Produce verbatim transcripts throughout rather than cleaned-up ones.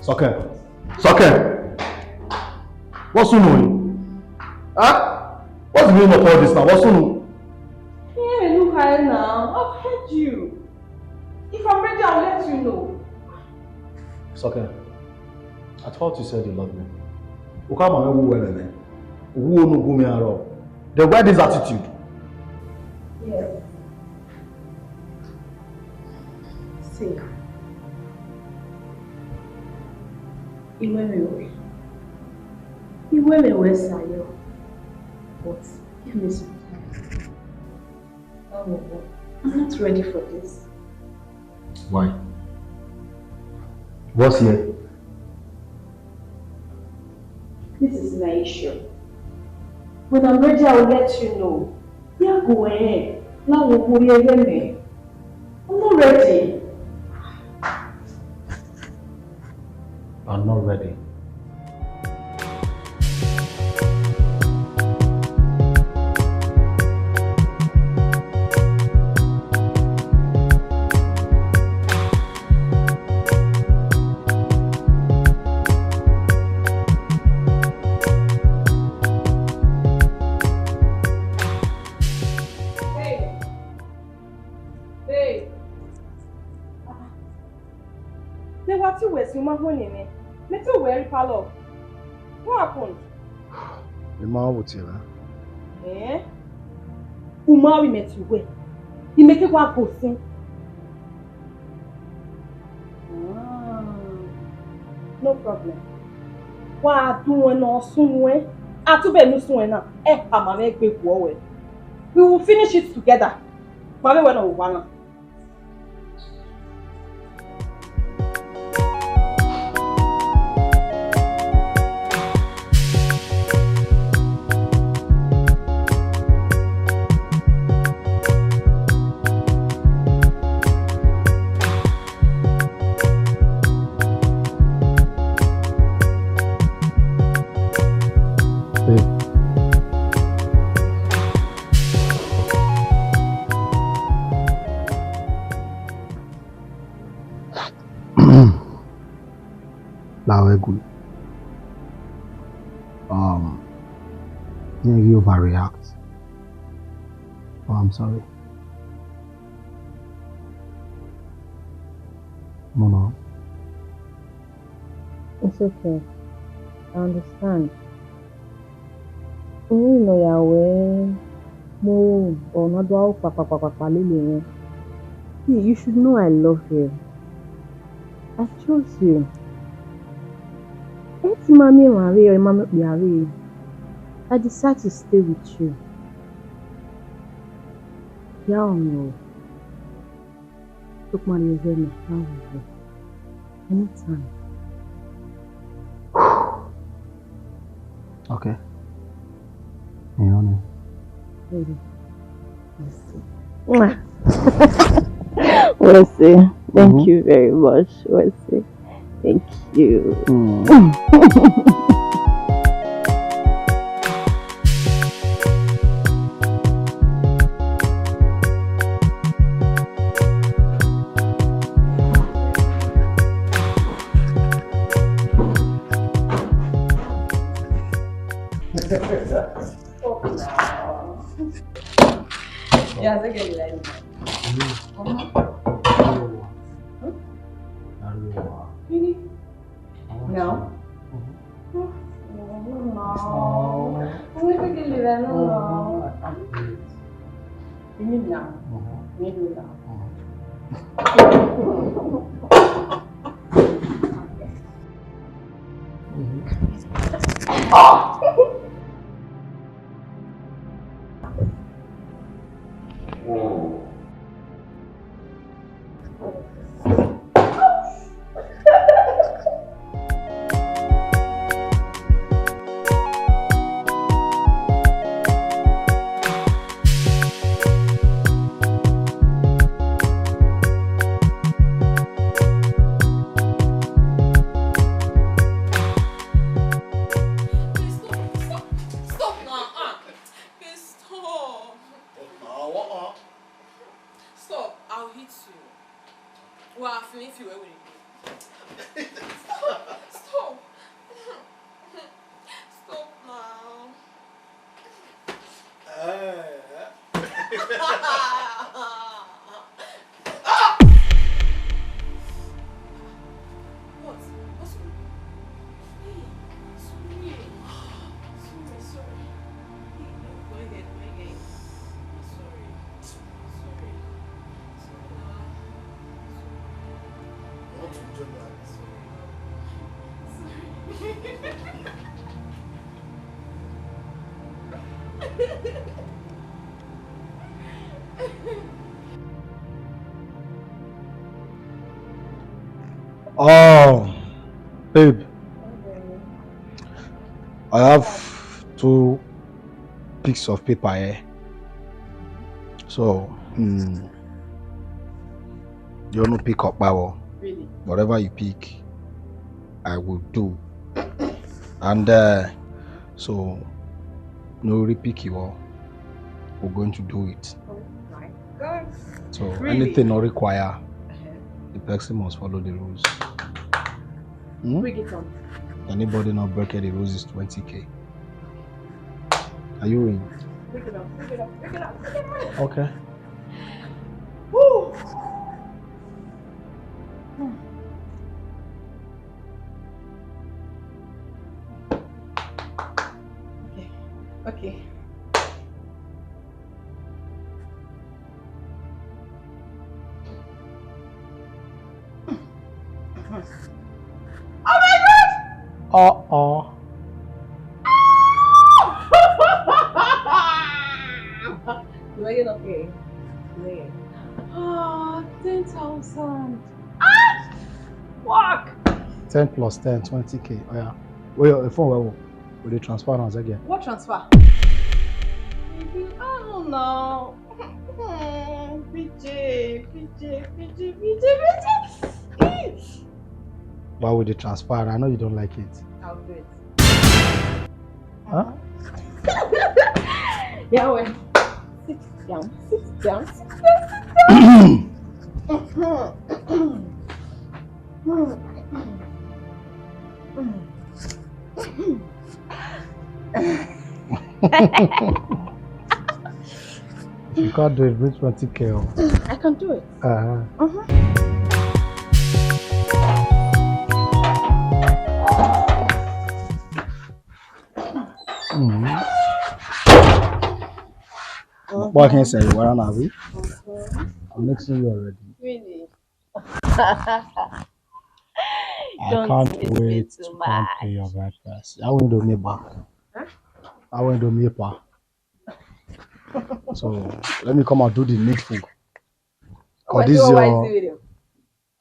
Sọkẹn. Sọkẹn. What's wrong? Huh? What's the meaning of all this now? What's wrong? Yeah, look at it now. I've heard you. If I'm ready, I'll let you know. Sọkẹn, I thought you said you loved me. Uka ma me wu wẹ mẹ. Wu onu gu mi aro. Then why this attitude? Yeah. See, I wẹ mwẹ wẹ, I wẹ mwẹ wẹ sẹ ayọ, but give me some time. Oh, I'm not ready for this. Why? What's here? This is my issue. When I'm ready, I will let you know. Ya go ahead. Now we go here, me. I'm not ready. I'm not ready. Hey. Hey. Ne wa tie uwẹ sin, u ma họn ne mwẹ. Mẹ tie uwẹ rre parlour. What happened? I ma họn vbe tie mwẹ. Eh? U ma vbe mẹ tie uwẹ. I mẹ ke wa go sin. Ah, no problem. Wa duẹn ne ọ sunu ẹn. A tube ne u sunu ẹn na, ẹ, a ma mwẹ egbe guọ ruẹ. We will finish it together. Ma vbe wẹ ne ọ vbe owa na. Babe. That was good. Um, I think you overreact. Oh, I'm sorry. Mona. It's okay. I understand. Uhunmwu ne ọ ya wẹ, mo, ọ na do aro kpakpakpakpa lele mwẹ. See, you should know I love you. I chose you. Ẹ ti ma miẹn emwa vbe, ọ ma miẹn okpia vbe. I decide to stay with you. Ya ọmọ. Sokpan rhie ẹghẹ mẹ, I will go. Anytime. Okay. Ẹ i rẹn ọnii. Baby. Wesley. Wesley, thank you very much, Wesley. Thank you. Yeah, they get it. Really? No. No. No. No. I can't do it. You need now. You need me now. Oh, babe, I have two piece of paper here. So, mm, you no pick up power. Really? Whatever you pick, I will do. And uh, so, no repick you all. We're going to do it. Oh my God. So really? Anything not require, uh-huh, the person must follow the rules. Hmm? Bring it on. Anybody not break the rules is twenty K. Are you in? Bring it up, bring it up, bring it up, bring it up. Okay. Woo! Okay. Okay. Oh my God! Uh-uh. You are okay? Yeah. Ah, ten thousand. Ah! Fuck! Ten plus ten, twenty K. Oh, yeah. Wait, your phone, where we dey transfer now again? What transfer? I don't know. Hmm, P J, P J, P J, P J, P J. Why would they transfer? I know you don't like it. I'll do it. Huh? Yeah, well, sit down, sit down, sit down, sit down. You can't do it, bring twenty K. I can do it. Uh-huh. Uh-huh. Mm-hmm. What can I say? What am I? I'm mixing you already. Really? I can't wait to come pay your breakfast. I will do me back. Huh? I will do me pa. So let me come and do the needful. Oh, this is your.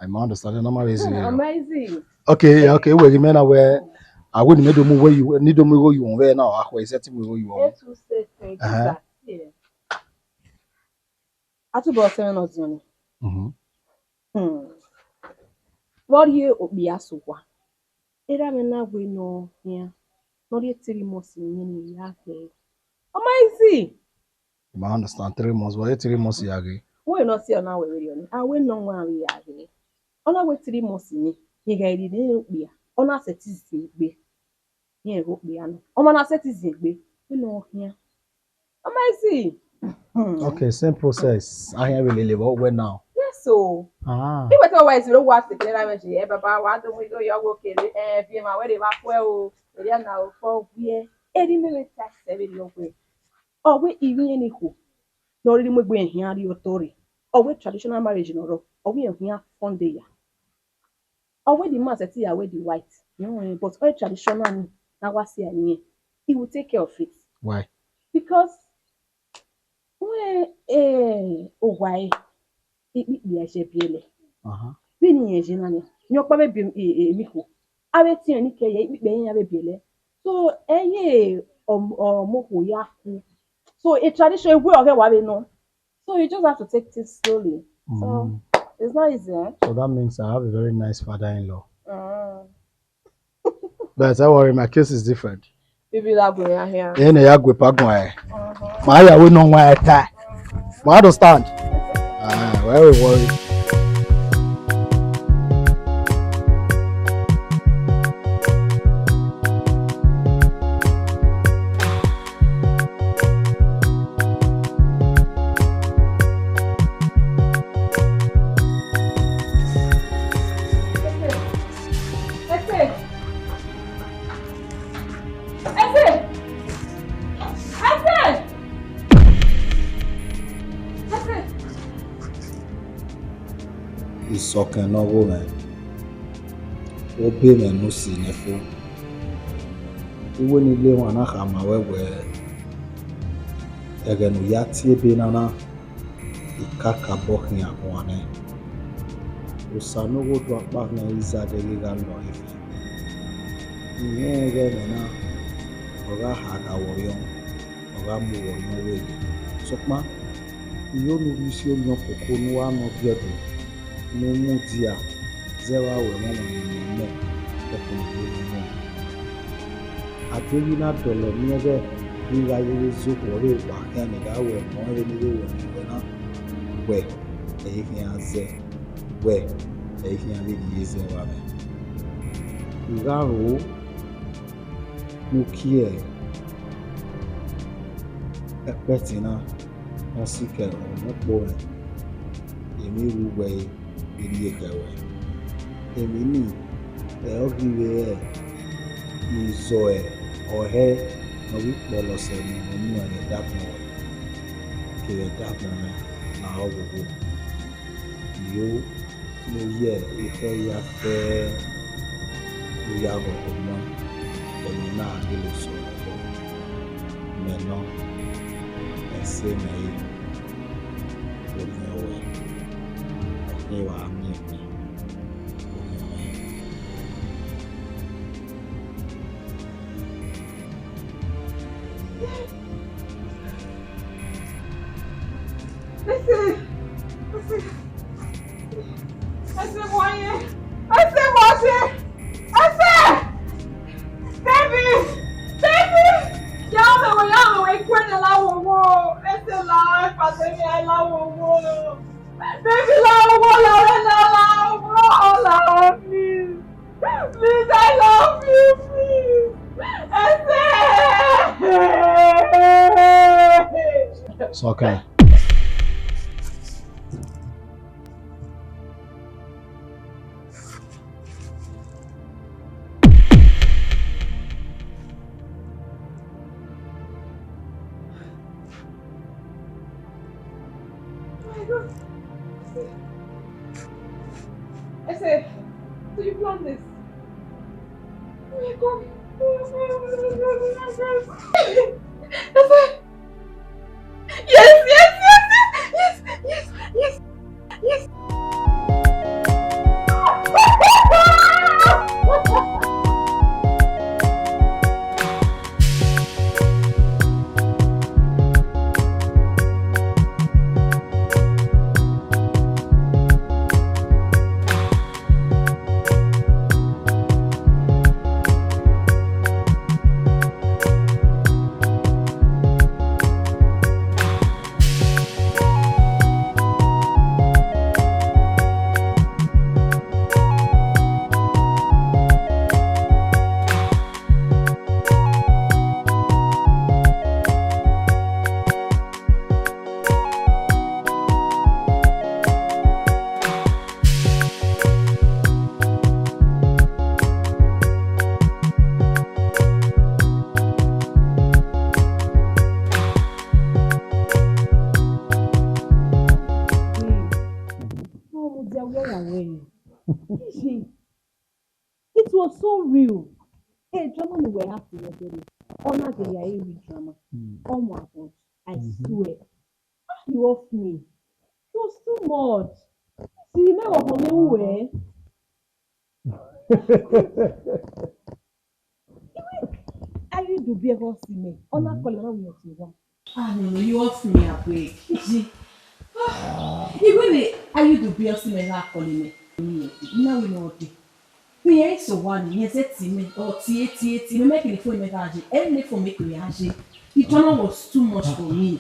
I might understand the normal reason. Amazing. Okay, okay. Well, you mean where I wouldn't need to move where you need to move where you want where now. I will set him where you want. A two six twenty. Uh-huh. Yeah. Atubọ sẹmwẹ ne ọ ziọn ni. Mhm. Hmm. Vbe ọ rhie okpia sẹ owa, erha mwẹ na wẹ ne ọ khian, ne ọ rhie three months ne I ya ghe. Ọ ma easy. I ma understand three months, but three months ya ghe. Wẹ ne ọ si ọna wẹ vberriọ ni, a wẹ ne ọ wan vbe ya ghe. Ọ na wẹ three months ni, rẹn gha rhie ne okpia, ọ na sẹtin zin egbe. Rẹn ghe okpia nọ. Ọ ma na sẹtin zin egbe, wẹ ne ọ khian. Ọ ma easy. Okay, same process. A khian vbe lele vbe wẹ now. Yes o. Ah. Iwẹ te wa isi ro wa se kere na mẹ je, ẹ baba wa do mu do yọ wo kere, ẹ bi ma wẹ re va kue o. Eri na o fo wiẹ. Eri mẹ mẹ ta se vbe ri o kue. Ọ wẹ ivbi ẹn ni kho. Ne ọ rhirhi mu egbe ẹn khian rrie otọ rre. Ọ wẹ traditional marriage ne ọ rrọọ. Ọ wẹ ẹn khian fund ya. Ọ wẹ the man sẹtin ya wẹ the white. But ọ traditional ni, na wa si ẹre, he will take care of it. Why? Because wẹ, eh, owa ẹre, ikpikpe ẹre biẹlẹ. Uh-huh. Vbene irẹn ye na nia, ne ọkpa vbe biẹ, eh, eh, emikhuo. Avbe etiẹn ni kẹ ye, ikpikpe ẹre iran vbe biẹlẹ. So, ẹ ye ọm-, ọmọ okhuo ya ku. So, a tradition, ewe ọghe wa vbe nọ. So you just have to take things slowly. So, mm, it's not easy, eh? So that means I have a very nice father-in-law. Mm. But don't worry, my case is different. Bibi la gu ya hia. Ẹ ne ya gu pa guan ẹ. Mm-hmm. Ma ya wẹ ne ọ wan ẹ ta. Ma understand? Ah, why we worry? Isọkẹn ne ọ gho mwẹ, ọ be mwẹ ne usi nẹ fo. Uwu ne I le emwa na khama ruẹ wẹẹ, Ẹghẹ ne u ya tie ebe na na, I kakabọ khian guan nẹ. Osa ne oghodo akpa khian i zẹ adẹghe gha lọ ẹfe. I rẹnrẹn ighẹ ẹmwẹ na, ọ gha ha gha wẹ ọyọn, ọ gha mu wẹ ọyọn wẹ. Sokpan, I ho ne u rhie isi orhiọn koko ne u gha nọ biẹ do, ne u mudia zẹ vbe aro ẹmwẹ ọmwa ne imẹ mẹ, ẹkpo ne u mu. Adeghẹ I na dọlọ miẹn ighẹ ne I gha ye vbe zẹ okhuo vbe wa khian ne I gha ru ẹmwẹ ọnrẹn vbene I vbe ru ẹmwẹ na, wẹ ẹ i khian zẹ, wẹ ẹ i khian vbe rhie zẹ vbe amwẹ. I gha ro ne u kie ẹkpẹti na, ọ si ke ọmọ ukpo mwẹ, emwi ru wẹ ẹre vbe rhie kẹ ruẹ. Emwi nii, ẹ ọ ghi vbe re izọ ọhẹ ne ọ ghi kpọlọ sẹ ne ọ mu ẹre ẹdagbọn ruẹ, kevbe ẹdagbọn mwẹ ne a ho vbe owo. Io, ne u ye ekhọe hia fẹẹrẹ, ne u ya ghọghọ ọmọ, ẹmwẹ na a gele sẹ obọ. Mẹ nọ, ẹse mẹ re, orhiọn ruẹ, ọ khin vbe a miẹn mẹ, orhiọn mwẹ. Ẹse, ẹse, ẹse, wa ye, ẹse, wa ye, ẹse, David, David, ya mẹ wẹ, ya mẹ wẹ, ikue ne la wowo, ẹse la, ipase ne la wowo, David la wowo, la wẹ, la, la wowo, la, please. Please, I love you, please. Ẹse. Sọkẹn. Oh my God. Ẹse, so you plan this? Oh my God. Ẹse. Yes, yes, yes, yes, yes, yes, yes, yes. It was so real. Hey, drama no were happy yesterday. Ọ na gele ya every drama. Mm. Oh my God, I Mm-hmm. swear. Ah, you off me. It was too much. See, me wa home we. Ayi do bi ẹghẹ ọse mẹ, ọ na kọlọ na wẹ ọtẹn wa. Ah, no, no, you off me, abeg. Iji. Ah, even the Ayi do bi ọse mẹ na kọlọ mẹ. Na we no dey. Mi ẹ so wa ni, ẹ sẹ ti mẹ, ọ tie, tie, tie mẹ, make the phone mẹ gha je. Ẹ ne phone make we gha je. The drama was too much for me.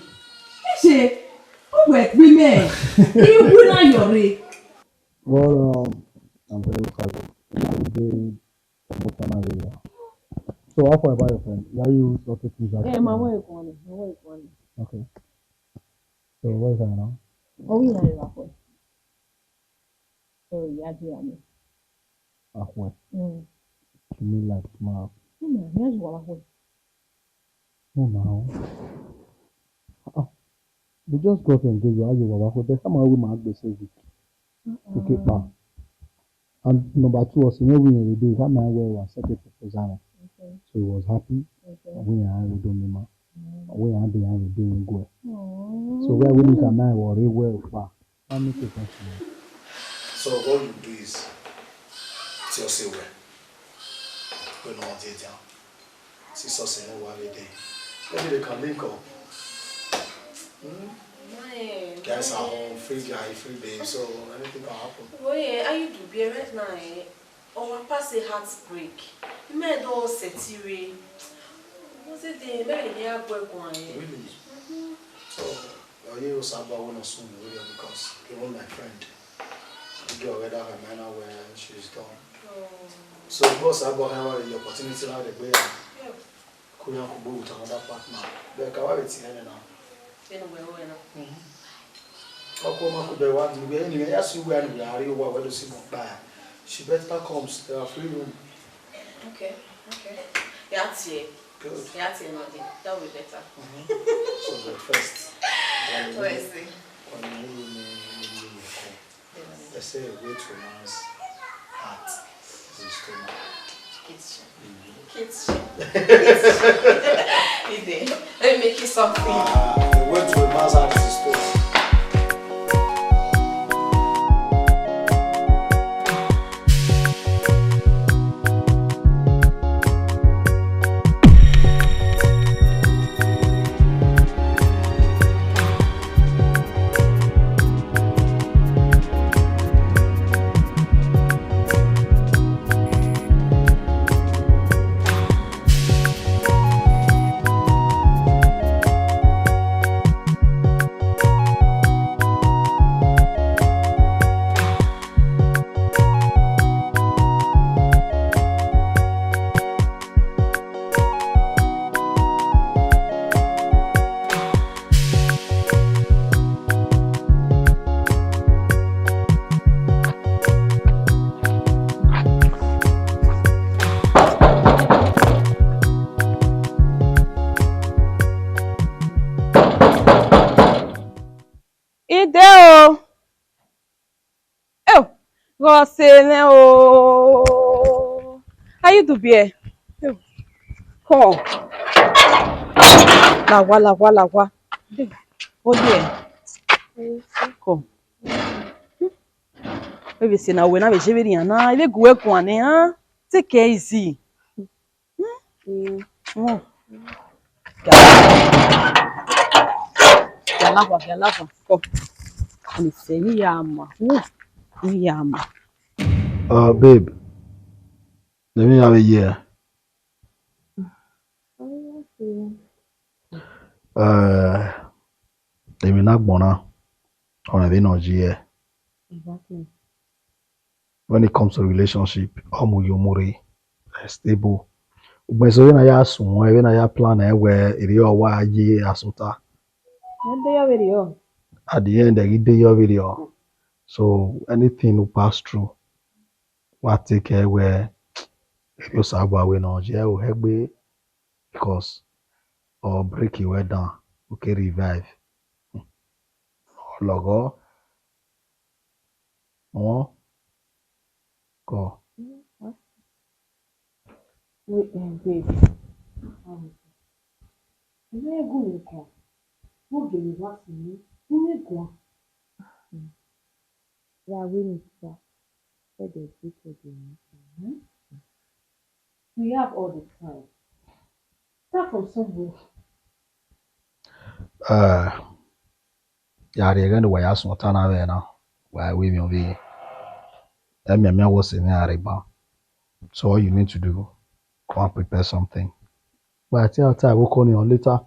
Ije, ọ wẹ gbe mẹ. Iwu na yọrre. Well, um, I'm very sorry. I'm very emotional area. So how far about your friend? Why you talking things like Eh, ma wẹ kọn ni, ma wẹ kọn ni. Okay. So what is that now? Ọ wi na re wa kọ. So ya je ya ni. Akhuẹ. Mm. You mean like ma? Mm, ya ju wa wa kọ. No, now. Ah, they just got engaged. How you wa wa kọ? There's someone we might be saved. Okay, pa. And number two was, you know, we in the day, that man where was set a proposal. Okay. So he was happy. Okay. We are ready to meet. Mm. We are the ready to go. Don't make a point to me. So what you do is, tell say well. When no one dey down. See so say no one dey there. Maybe they can link up. Hmm? Guys are home, free guy, free babe, so anything can happen. Well, yeah, how you do be right now, eh? Our pass a heartbreak. You made all set here. Was it the maybe the hair boy going? Really? Mm-hmm. So, uh, you also about one or soon, really, because you know my friend. The girl where that her man where she's done. Oh. So, boss, I bought her the opportunity now, the way I Yeah. Could you go with another partner? But can I wait here now? Anyway, where now? Mm-hmm. Ọkọ ọmọ kò bẹ̀rẹ̀ wá di wíwẹ́ ẹni ẹ̀yà sí wíwẹ́ ẹni wíwẹ́ àárí owó àwẹ́dọ̀ sí mọ̀ pa ẹ̀. She better comes, there are free room. Okay, okay. Yeah, yeah. Good. Yeah, yeah, no, that will be better. Mm-hmm. So, but first, Where is it? Ọ̀nà ìlú ni ìlú mi kọ́. They say a way to a man's heart is his stomach. Kitchen. Mm-hmm. Kitchen. Kitchen. Ide, let me make you something. Ah, a way to a man's heart is his stomach. Ide o. Eo, ghe ọse mwẹ o. How you do, bear? Come. Lawa, lawa, lawa. Hold here. Come. Maybe say na wẹ na vbe je vberriọ na, I vbe gu wẹ guan nẹ, huh? Take it easy. Hmm? Ghẹ a lahua, ghẹ a lahua. Come. Ọni sẹ, ne I ya ma. Hmm. Ne I ya ma. Uh, babe, let me have a year. Uh, emwi ne agbọn na, ọmọ vbe nọ ye. Exactly. When it comes to relationship, ọ mu yo mu rre, eh, stable. Ugbẹn so vbene a ya suẹn, vbene a ya plan ẹ wẹ erriọ wa ye asota. Ẹ de yọ vberriọ. At the end, ẹ ghi de yọ vberriọ. So anything you pass through, wa take care wẹ erriọ Osanobua wẹ ne ọ ye o hẹgbe, because ọ break wẹ down, u ke revive. Ọ lọghọ. Wọn kọ. Wait, um, babe. Um, I no go with her. No get me back to me. I no go. Ya wẹ ni sa. Said the good for the meeting. We have all the time. Start from somewhere. Uh, ya rhie ẹghẹ ne uwa ya suẹn ọta na vbe na, wa ru emwi ọvbehe. Ẹmianmian wẹ ọse mwẹ a rre ban. So all you need to do, go and prepare something. Wa tie ọta ẹvbo ko ni later.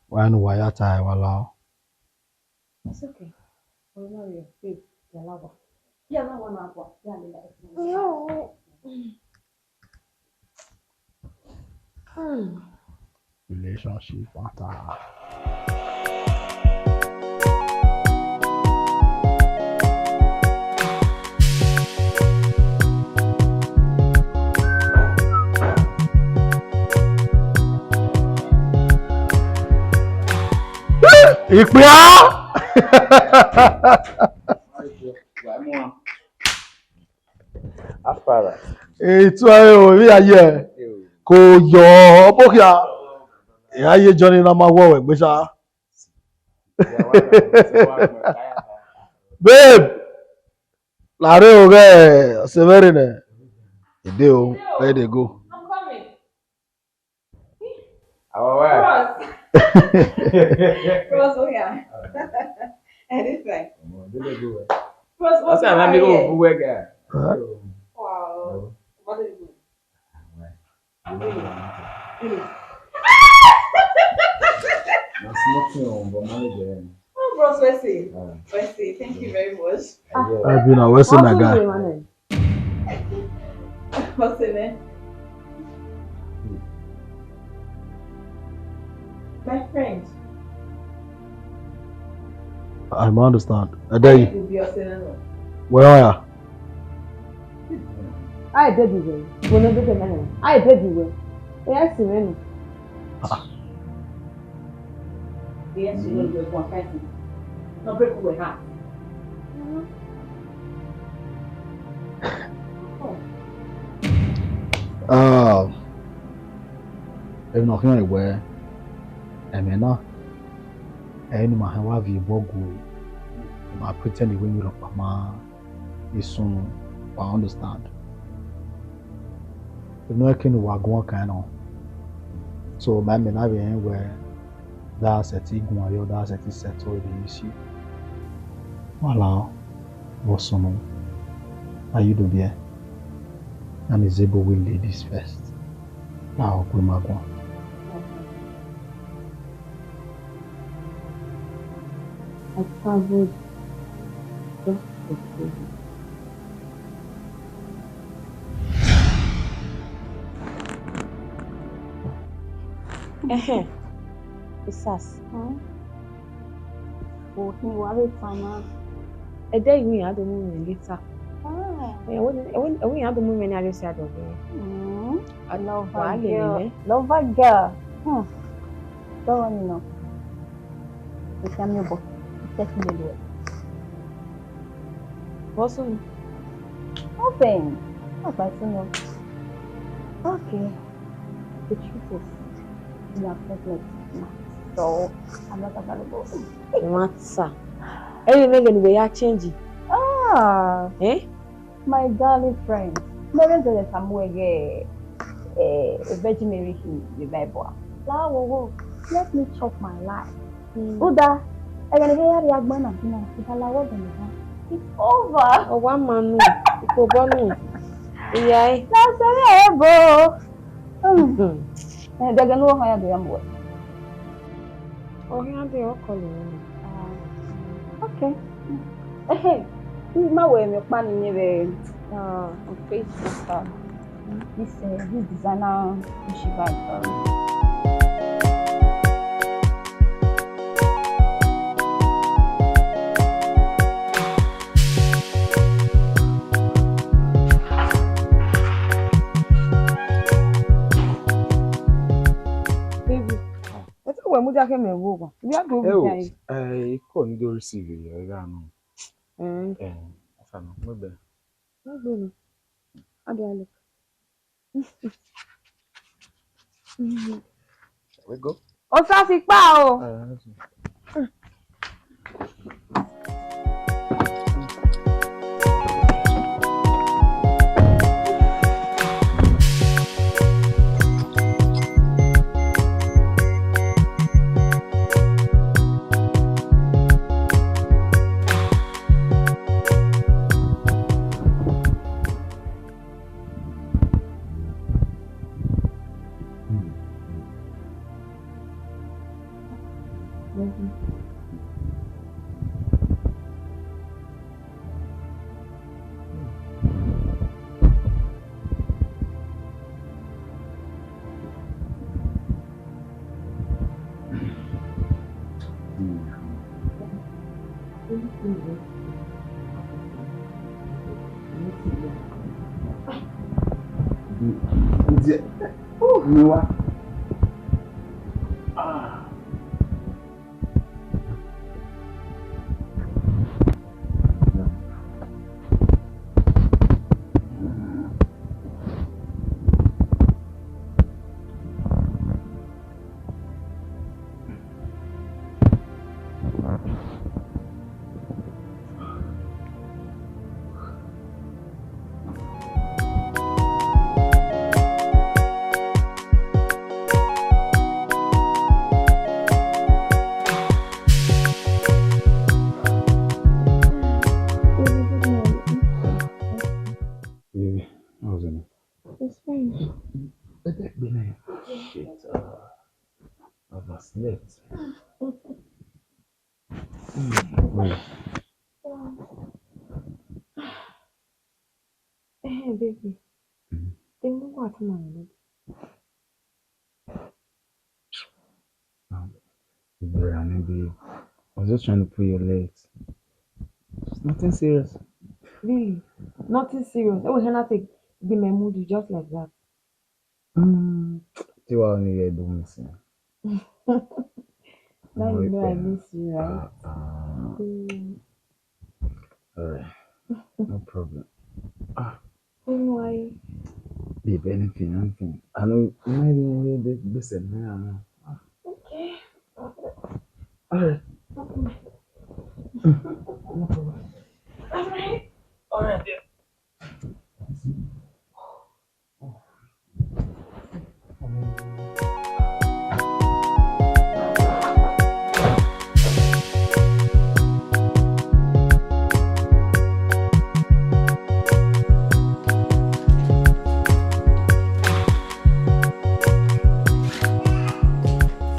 Wa ne uwa ya ta ẹre wa la. It's okay. Don't worry, babe. Yalawa. Yalawa na wa. Yalawa. Hmm. Relationship matter. Ikpia. Afara. Etu ayo, ibi aye. Ko yọ, ọbọkhia. Ya ye Johnny na ma wọ wẹ gbe sa. Babe, la rre o, ghẹ ọse mwẹ rre nẹ. Ede o, where dey go? I'm coming. Our wife. Bros. Bros, oh yeah. And this way. Come on, they dey go well. Bros, what's Asa na mi go here? Buwe ga. Huh? Wow. What is it? Really? Really? Na small thing o, but manage it. Oh, Bros, mercy. Ah. Mercy. Thank you very much. Ah, yeah. Abi na what's in my guy? What's in it? My friend. I don't understand. I dare you. Where are you? I dare you. When I dare you, I dare you. Yes, you know. Ah. Yes, you know, you want to. No break your heart. Ah, emwi ne ọ khian wẹẹ, ẹmwẹ na, ẹ i re ne ima hẹn wa viọ obọ gu ẹre, ima pretend wẹẹ emwi rhọkpa ma i sunu, wa understand. Emwi ne ọ ke ne uwa guan kan nọ. So, ma mẹ na vbe rẹn wẹẹ, da sẹtin guan yọ, da sẹtin settle the issue. Wa la, vbọ sunu, na ye do biẹ, na ni zẹ ebe uwu ladies first, la ọ gu ima guan. I traveled just for two weeks. Ẹhẹn, Isas. Hmm? Okhin wa vbe fan na. Ẹdẹ iwu iran do mu mwẹ later. Ah. Ẹ, ẹvbo, ẹvbo, ẹvbo iran do mu mwẹ ne a rrie side of me. Hmm. A, lover girl. Wa lele mwẹ. Lover girl. Hmm. Dọrọ ni nọ. Esa mi obọ. Text me, do. What's on? Nothing. What's my phone? Okay. The truth is, we are pregnant now. So, I'm not available. Matter. Ẹni mẹ gẹn wẹ ya change. Ah. Eh? My darling friend, Mary said that Samuel, eh, eh, Virgin Mary, he, the Bible. La wo wo, let me chop my life. Mm. Uda, ẹghẹ ne ya rhie agbọn na, na, uda la wo gẹn na. It's over. Ọ wa ma nu, ikobọ nu. Iya e. Na sẹ ebo. Mm. Hmm. Eh, dẹgẹ ne u họn ya do ya mu wẹ. Ọ khian de, ọ kọlọ mwẹ. Ah, okay. Ehe, I ma wẹ emwi ọkpa ne I miẹn vbe, ah, on Facebook, ah, this, eh, this designer Ishiba, um, Baby, ẹ te wẹ mudia khẹ mẹ vbe owa. Where do we die? Eh, I call ni do receive ya, I don't know. Eh. Eh, I don't know, maybe. Maybe. I don't know. We go. O sa ti pa o. Eh, Shit, uh, overslept. Mm, wait. Eh, baby. Mm. Then what, man? Um, Ibrahim, baby, I was just trying to pull your legs. It's nothing serious. Really? Nothing serious. Oh, Hannah, take the mood just like that. Mm, see what only you do missing. Now you know I miss you, right? Uh, uh, Mm. All right. No problem. Ah, Why? Babe, anything, anything. I know, maybe, maybe, this is me, I know. Ah, Okay. All right. No problem. All right. All right, dear.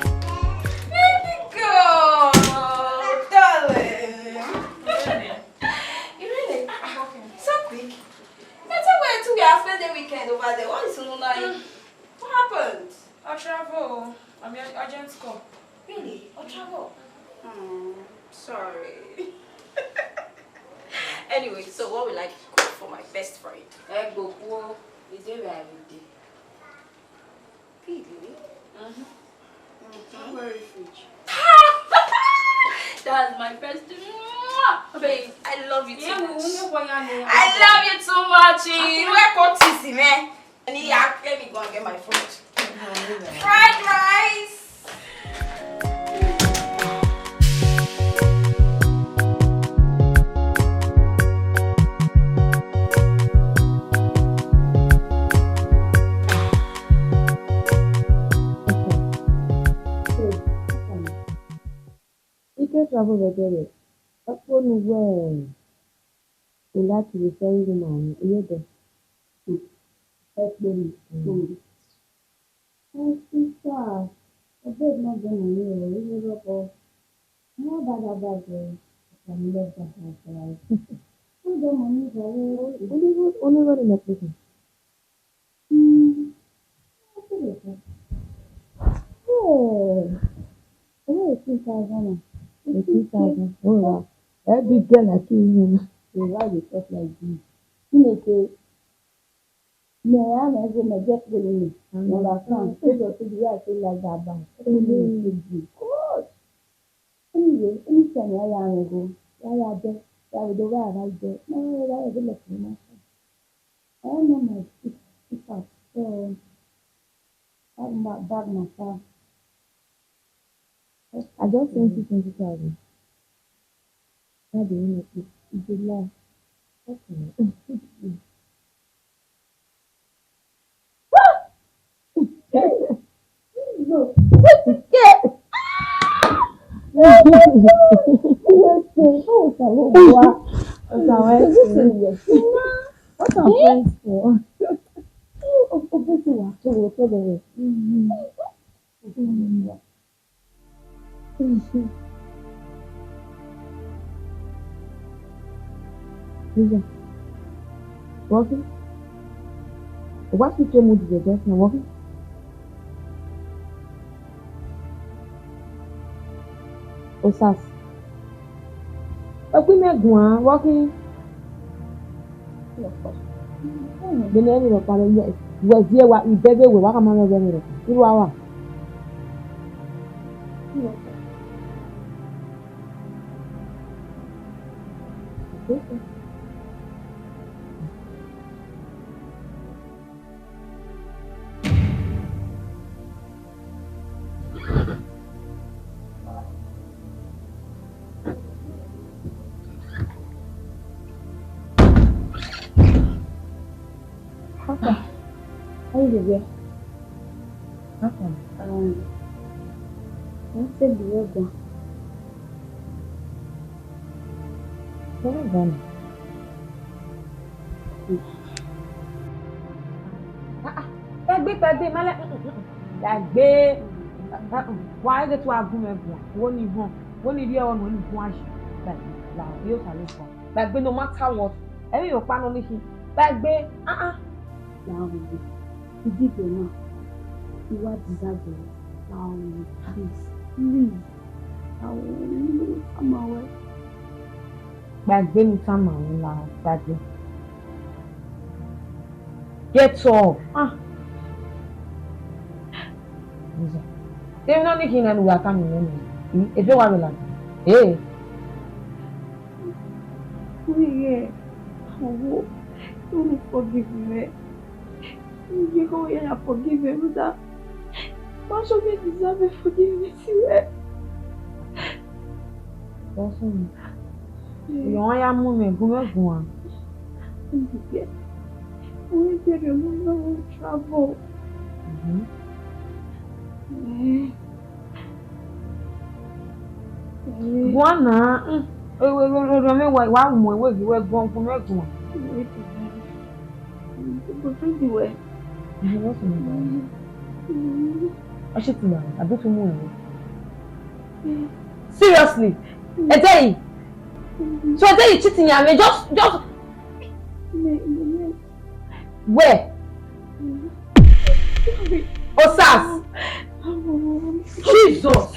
Baby girl, darling. You really? So quick. I tell you, too, we are spending weekend over there. What is going on? What happened? I travel. I'm your urgent call. Really? I travel? Hmm, sorry. Anyway, so what will I cook for my best friend? Egbo kuo, is there where I will dey? Really? Mm-hmm. Mm-hmm. Don't worry, fridge. That's my best. Mwah! Babe, I love you too much. I love you too much. You know what is it, man? And he asked, let me go and get my food. Fried rice. Ike travel vbe ẹdẹrriọ, ọ kpe ne uwẹ, u like vbe fẹ ighẹ ima ru, I ye dẹ. Ẹ kpe ne. Mm. My sister, I beg no do money o, even rubber. No bad, bad girl. I can love that, that girl. No do money, girl. Only, only what in the prison? Hmm. What is it? Oh, oh, eighteen thousand. Eighteen thousand. Oh, wow. Every girl like you, you know. So why you talk like this? You know, say, me, I never, me get the money. You understand? So you see the way I feel like that, but, oh, no, it's good. Anyway, anytime I am go, I am there. I will do what I like there. No, I will do like you, my son. I don't know my sister. So, bag my, bag my car. I just sent you twenty thousand. That the only thing. It's a lie. Okay. What are friends for? Iya, wẹ ọ khin? Wa si ke mu dide just now, wẹ ọ khin? Osas. Okpimẹ guan, wẹ ọ khin? Vbene ẹmwẹ rhọkpa rre, wẹ viẹ wa, ibẹghe wẹ, wa khama mwẹ vbe ẹmwẹ rhọkpa. Iru aro a? How far? How you dey there? How far? Um, I wan say the road down. Where down? Ah, ah, ẹgbẹ Kpẹgbe ma lẹ, kpẹgbe, wa ghe te wa gu mwẹ guan, wo ni họn, wo ni rhie ọnọ ni guan yi, kpẹgbe, la, yo ta lẹ guan, kpẹgbe no matter what, ẹmwẹ ọkpa nọ ni khin, kpẹgbe, ah ah. Laowe, idigbe na, I wa deserve it. Laowe, please, please. Laowe, ne I tama ruẹ. Kpẹgbe ne I tama ruẹ, Laowe, kpẹgbe. Get up. Ah. Jesus. Emwi nọ ni khin na ne uwa tama ruẹ nẹ. Hmm, ebe wa vbe ladian. Eh. Wẹ, owo, unu forgive mwẹ. Unu ye kọ ya ya forgive mwẹ, rhunmwuda ma sọ mẹ deserve forgiveness ruẹ. Ọsẹ, unu ya mu mwẹ gu mwẹ guan. Unu biẹ, unu biẹ mwẹ, unu na wan travel. Mhm. Eh. Guan na, mm, orhiọn mwẹ wa, wa mu ẹwe ghi wẹ guan, gu mwẹ guan. Boyfriend wẹ. Ọ shit na, a bit mu ẹwe. Seriously? Edeyi? So Edeyi cheat yan mwẹ, just, just. Where? Osas. Jesus.